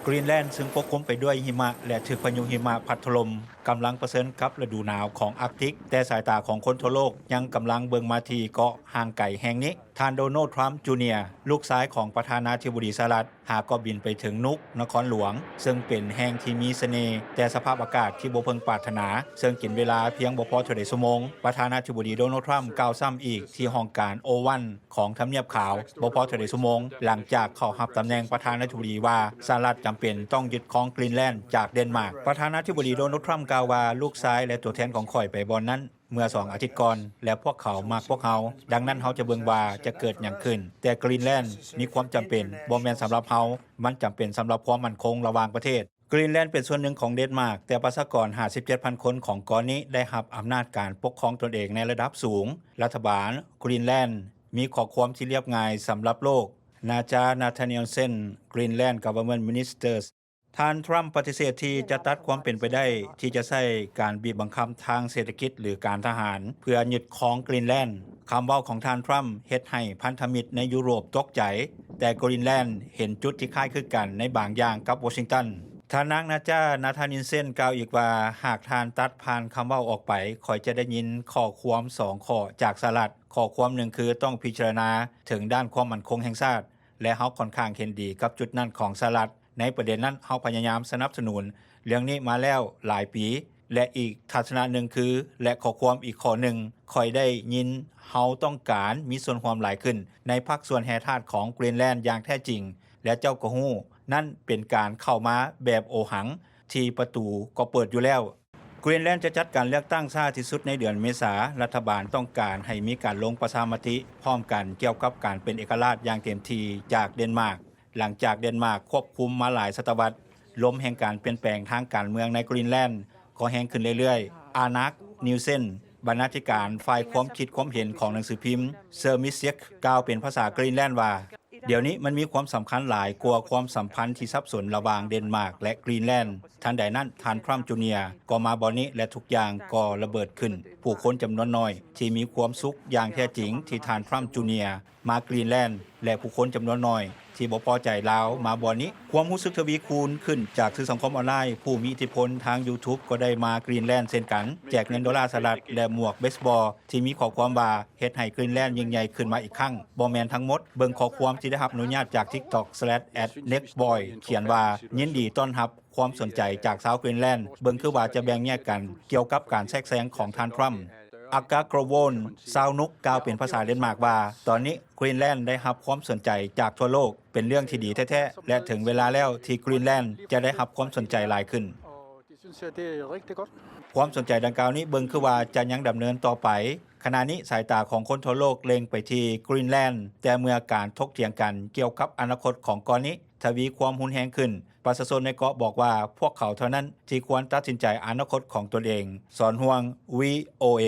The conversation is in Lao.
Greenland ຊຶ່ງປົກຄຸມໄປດ້ວຍຫິມະ ແລະ ຖືກພາຍຸຫິມະພັດຖະຫຼົ່ມ, ກຳລັງປະເຊີນກັບລະດູໜາວຂອງ Arctic, ແຕ່ສາຍຕາຂອງຄົນທົ່ວໂລກຍັງກຳລັງເບິ່ງມາທີ່ເກາະຫ່າງໄກແຫ່ງນີ້. ທ່ານ ໂດນັລ ທຣຳ ຈູເນຍ ລູກຊາຍຂອງປະທານາທິບໍດີສະຫະລັດ ຫາກໍບິນໄປເຖິງນຸກ ນະຄອນຫຼວງ, ເຊິ່ງເປັນແຫ່ງທີ່ມີສະເໜ່ ແຕ່ສະພາບອາກາດທີ່ບໍ່ເພິ່ງປາດຖະໜາ, ເຊິ່ງກິນເວລາພຽງບໍ່ພໍເທົ່າໃດຊົ່ວໂມງ. ປະທານາທິບໍດີ ໂດນັລ ທຣຳ ກ່າວຊ້ຳອີກທີ່ຫ້ອງການ ໂອວັນ ຂອງທຳນຽບຂາວ ບໍ່ພໍເທົ່າໃດຊົ່ວໂມງ ຫຼັງຈາກເຂົ້າຮັບຕຳແໜ່ງປະທານາທິບໍດີວ່າ ສະຫະລັດຈຳເປັນຕ້ອງຍຶດຄອງ Greenland ຈາກເດນມາກ. ປະທານາທິບໍດີ ໂດນັລ ທຣຳ ກ່າວວ່າ ລູກຊາຍ ແລະ ຕົວແທນຂອງຂ້ອຍໄປບ່ອນນັ້ນ ເມື່ອສອງອາທິດກ່ອນ ແລະ ພວກເຂົາມັກພວກເຮົາ, ດັ່ງນັ້ນເຮົາຈະເບິ່ງວ່າຈະເກີດຫຍັງຂຶ້ນ, ແຕ່ Greenland ມີຄວາມຈຳເປັນ, ບໍ່ແມ່ນສຳລັບເຮົາ, ມັນຈຳເປັນສຳລັບຄວາມໝັ້ນຄົງລະຫວ່າງປະເທດ. Greenland ເປັນສ່ວນໜຶ່ງຂອງເດນມາກ, ແຕ່ປະຊາກອນ ຫ້າສິບເຈັດພັນ ຄົນຂອງເກາະນີ້ໄດ້ຮັບອຳນາດການປົກຄອງຕົນເອງໃນລະດັບສູງ. ລັດຖະບານ Greenland ມີຂໍ້ຄວາມທີ່ລຽບງ່າຍສຳລັບໂລກ. ນາຈາ ນາທານຽນເຊັນ Greenland Government Ministers ທ່ານ ທຣຳ ປະຕິເສດທີ່ຈະຕັດຄວາມເປັນໄປໄດ້ທີ່ຈະໃຊ້ການບີບບັງຄັບທາງເສດຖະກິດ ຫຼື ການທະຫານ ເພື່ອຍຶດຄອງ Greenland. ຄຳເວົ້າຂອງທ່ານ ທຣຳ ເຮັດໃຫ້ພັນທະມິດໃນຢູໂຣບຕົກໃຈ, ແຕ່ Greenland ເຫັນຈຸດທີ່ຄ້າຍຄືກັນໃນບາງຢ່າງກັບ Washington. ທ່ານນາງ ນາຈາ ນາທານເຊັນ ກ່າວອີກວ່າ ຫາກທ່ານຕັດຜ່ານຄຳເວົ້າອອກໄປ, ຂ້ອຍຈະໄດ້ຍິນຂໍ້ຄວາມສອງຂໍ້ຈາກສະຫະລັດ. ຂໍ້ຄວາມໜຶ່ງຄືຕ້ອງພິຈາລະນາເຖິງດ້ານຄວາມໝັ້ນຄົງແຫ່ງຊາດ, ແລະ ເຮົາຂ້ອນຂ້າງເຫັນດີກັບຈຸດນັ້ນຂອງສະຫະລັດ. ໃນປະເດັນນັ້ນ ເຮົາພະຍາຍາມສະໜັບສະໜູນເລື່ອງນີ້ມາແລ້ວຫຼາຍປີ. ແລະ ອີກທັດສະນະໜຶ່ງຄື ແລະ ຂໍ້ຄວາມອີກຂໍ້ໜຶ່ງ, ຂ້ອຍໄດ້ຍິນເຮົາຕ້ອງການມີສ່ວນຮ່ວມຫຼາຍຂຶ້ນໃນພາກສ່ວນແຮ່ທາດຂອງ Greenland ຢ່າງແທ້ຈິງ, ແລະ ເຈົ້າກໍຮູ້, ນັ້ນເປັນການເຂົ້າມາແບບໂອຫັງ, ທີ່ປະຕູກໍເປີດຢູ່ແລ້ວ. Greenland ຈະຈັດການເລືອກຕັ້ງຊ້າທີ່ສຸດໃນເດືອນເມສາ. ລັດຖະບານຕ້ອງການໃຫ້ມີການລົງປະຊາມະຕິພ້ອມກັນກ່ຽວກັບການເປັນເອກະລາດຢ່າງເຕັມທີ່ຈາກເດນມາກ. ຫຼັງຈາກເດນມາກຄວບຄຸມມາຫຼາຍສະຕະວັດ, ລົມແຫ່ງການປ່ຽນແປງທາງການເມືອງໃນ Greenland ກໍແຮງຂຶ້ນເລື້ອຍໆ. ອານັກ ນິວເຊັນ ບັນນາທິການຝ່າຍຄວາມຄິດຄວາມເຫັນຂອງໜັງສືພິມ Sørmiskan ກ່າວເປັນພາສາ Greenland ວ່າ, ດຽວນີ້ມັນມີຄວາມສຳຄັນຫຼາຍກວ່າຄວາມສຳພັນທີ່ສັບສົນລະຫວ່າງເດນມາກ ແລະ Greenland. ທັນໃດນັ້ນ, ທ່ານ ທຣຳ ຈູເນຍ ກໍມາບ່ອນນີ້ ແລະ ທຸກຢ່າງກໍລະເບີດຂຶ້ນ. ຜູ້ຄົນຈຳນວນໜ້ອຍທີ່ມີຄວາມສຸກຢ່າງແທ້ຈິງທີ່ທ່ານ ທຣຳ ຈູເນຍ ມາ Greenland ແລະ ຜູ້ຄົນຈຳນວນໜ້ອຍທີ່ບໍ່ພໍໃຈລາວມາບ່ອນນີ້. ຄວາມຮູ້ສຶກທະວີຄູນຂຶ້ນຈາກສື່ສັງຄົມອອນລາຍ, ຜູ້ມີອິດທິພົນທາງ YouTube ກໍໄດ້ມາ Greenland ເຊັ່ນກັນ, ແຈກເງິນໂດລາສະຫະລັດ ແລະ ໝວກເບສບອລທີ່ມີຂໍ້ຄວາມວ່າ ເຮັດໃຫ້ Greenland ຍິ່ງໃຫຍ່ຂຶ້ນມາອີກຄັ້ງ. ບໍ່ແມ່ນທັງໝົດ, ເບິ່ງຂໍ້ຄວາມທີ່ໄດ້ຮັບອະນຸຍາດຈາກ TikTok slash at next boy ຂຽນວ່າ, ຍິນດີຕ້ອນຮັບຄວາມສົນໃຈຈາກຊາວ Greenland, ເບິ່ງຄືວ່າຈະແບ່ງແຍກກັນກ່ຽວກັບການແຊກແຊງຂອງທ່ານ Trump. ອາກາ ໂກຣໂວນ ຊາວນຸກ ກ່າວເປັນພາສາເດນມາກວ່າ, ຕອນນີ້ Greenland ໄດ້ຮັບຄວາມສົນໃຈຈາກທົ່ວໂລກ, ເປັນເລື່ອງທີ່ດີແທ້ໆ ແລະ ເຖິງເວລາແລ້ວທີ່ Greenland ຈະໄດ້ຮັບຄວາມສົນໃຈຫຼາຍຂຶ້ນ. ຄວາມສົນໃຈດັ່ງກ່າວນີ້ເບິ່ງຄືວ່າຈະຍັງດຳເນີນຕໍ່ໄປ. ຂະນະນີ້ສາຍຕາຂອງຄົນທົ່ວໂລກເລັງໄປທີ່ Greenland, ແຕ່ເມື່ອການຖົກຖຽງກັນກ່ຽວກັບອະນາຄົດຂອງເກາະນີ້ທະວີຄວາມຮຸນແຮງຂຶ້ນ, ປະຊາຊົນໃນເກາະບອກວ່າ ພວກເຂົາເທົ່ານັ້ນທີ່ຄວນຕັດສິນໃຈອະນາຄົດຂອງຕົນເອງ, ສອນຮ່ວງ ວີໂອເອ.